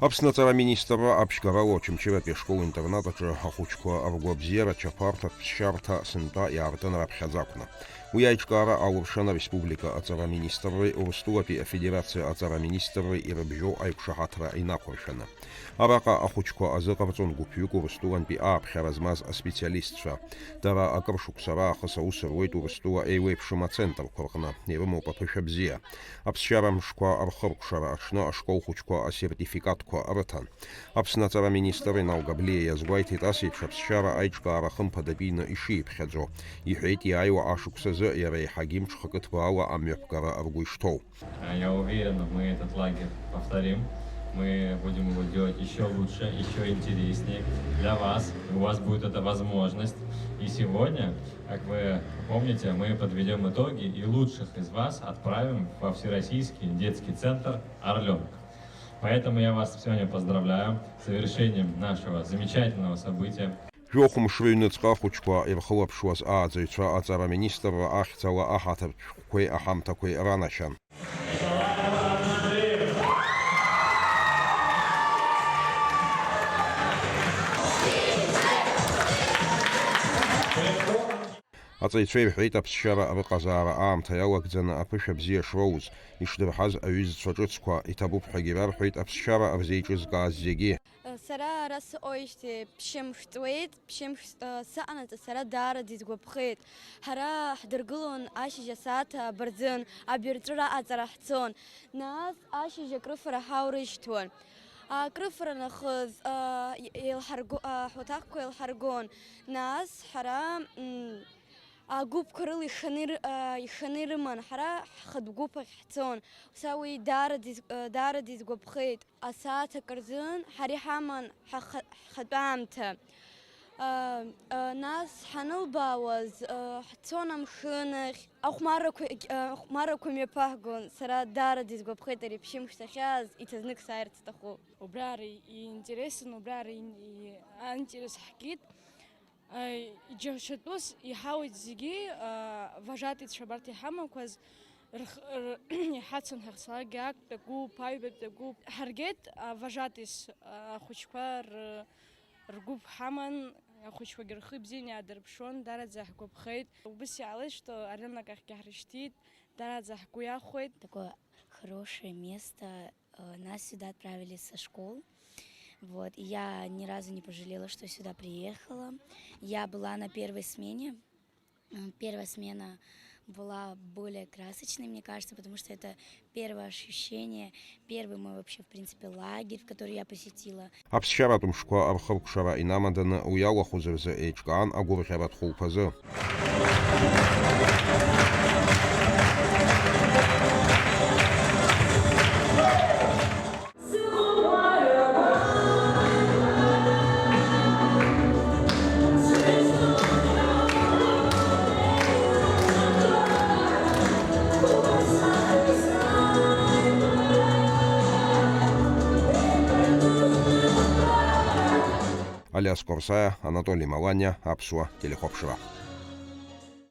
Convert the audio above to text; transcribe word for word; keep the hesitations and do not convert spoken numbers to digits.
Аԥсны аҵара аминистрра аԥшьгарала Очамчыратәи ашкол-интернат аҿы ахәыҷқәа ргәабзиара, ачаԥарҭа, аԥсшьарҭа сынтәа иаартын раԥхьаӡа акәны. Уи аиҿкаара алыршан ареспублика аҵара аминистрреи Урыстәылатәи Афедерациа аҵара аминистрреи ирыбжьоу аиқәшаҳаҭра инақәыршәаны. Араҟа ахәыҷқәа азыҟарҵон гәыԥҩык Урыстәылантәи ааԥхьара змаз аспециалистцәа. Дара акыр шықәса раахыс аус руеит Урыстәыла еиуеиԥшым ацентрқәа рҟны, ирымоуп аԥышәа бзиа. Аԥсшьара мшқәа рхыркәшара аҽны ашкол хәыҷқәа асертификатқәа рыҭан. Аԥсны аҵара аминистр Инал Габлиа иазгәеиҭеит, ас еиԥш аԥсшьара аиҿкаара хымԥадатәины ишиԥхьаӡо. Иҳәеит, иааиуа ашықәсазы иара еиҳагьы мҽхакы ҭбаала амҩаԥгара ргәы ишҭоу. Я уверен, мы этот лагерь повторим. Мы будем его делать ещё лучше, ещё интереснее для вас. У вас будет эта возможность. И сегодня, как вы помните, мы подведём итоги и лучших из вас отправим во Всероссийский детский центр «Орлёнок». Поэтому я вас сегодня поздравляю с завершением нашего замечательного события. Жәохә мшы рыҩныҵҟа ахәыҷқәа ирхылаԥшуаз ааӡаҩцәа аҵара аминистрра ахьӡала аҳаҭыртә шәҟәқәеи аҳамҭақәеи ранашьан. Аҵаҩцәа ирҳәеит аԥсшьара рыҟазаара аамҭа иалагӡаны аԥышәа бзиа шроуз, ишдырҳаз аҩызцәа ҿыцқәа, иҭабуп ҳәагьы рарҳәеит аԥсшьара рзеиҿызкааз зегьы. Сара ара сыҟоижьҭеи ԥшьымш ҵуеит, ԥшьымш, э, сыҟанаҵы сара даараӡа исгәаԥхеит. Ҳара ҳдыргылон ашьыжь асааҭ абырӡын, абирҵәыра аҵара ҳцон. Нас ашьыжь акрыфара ҳаурышьҭуан. Акрыфара нахыс, э, еилҳарго-, аҳәаҭахқәа еилҳаргон. Нас ҳара, м, агәыԥқәа рыла иханы ир-, э, иханы ирыман, ҳара ҳхатә гәыԥ ахь ҳцон. Са уи даараӡа ис-, э, даараӡа исгәаԥхеит. Асааҭ акы рзын ҳара иҳаман ҳаха-, ҳхатәы аамҭа. Ыы, ыы, нас ҳанылбаауаз, ыы, ҳцон амшын ахь, ахәмаррақәа, ыы, ахәмаррақәа мҩаԥаҳгон. Сара даараӡа исгәаԥхеит ари ԥшьымш сахьааз, иҭазнык сааирц сҭахуп. Убра ара иинтересын, убра ара ин-, и-, аинтерес ҳкит. Ы, иџьашьатәыс иҳауеит зегьы, ы, вожатыйцәа абарҭ иҳамақәаз, рх-, р-, иҳацын ҳахьцалакгьы актә агәыԥ, аҩбатә агәыԥ. Ҳаргеит, ы, вожатыйс, ы, ахәыҷқәа р-, ргәыԥ ҳаман, ахәыҷқәагьы рхы ибзианы иаадырԥшуан, даараӡа ҳгәаԥхеит. Убыс иаалеит, что аренак ахьгьы ҳрышьҭит, даараӡа ҳгәы иахәеит. Такое хорошее место. Э, нас сюда отправили со школ. Вот, и я ни разу не пожалела, что сюда приехала. Я была на первой смене. М, первая смена была более красочной, мне кажется, потому что это первое ощущение, первый мой вообще, в принципе, лагерь, в который я посетила. Аԥсшьаратә мшқәа рхыркәшара инамаданы уи алахәыз рзы еиҿкаан агәырӷьаратә хәылԥазы. Алиас Корсаиа, Анатоли Маланиа, Аԥсуа телехәаԥшра.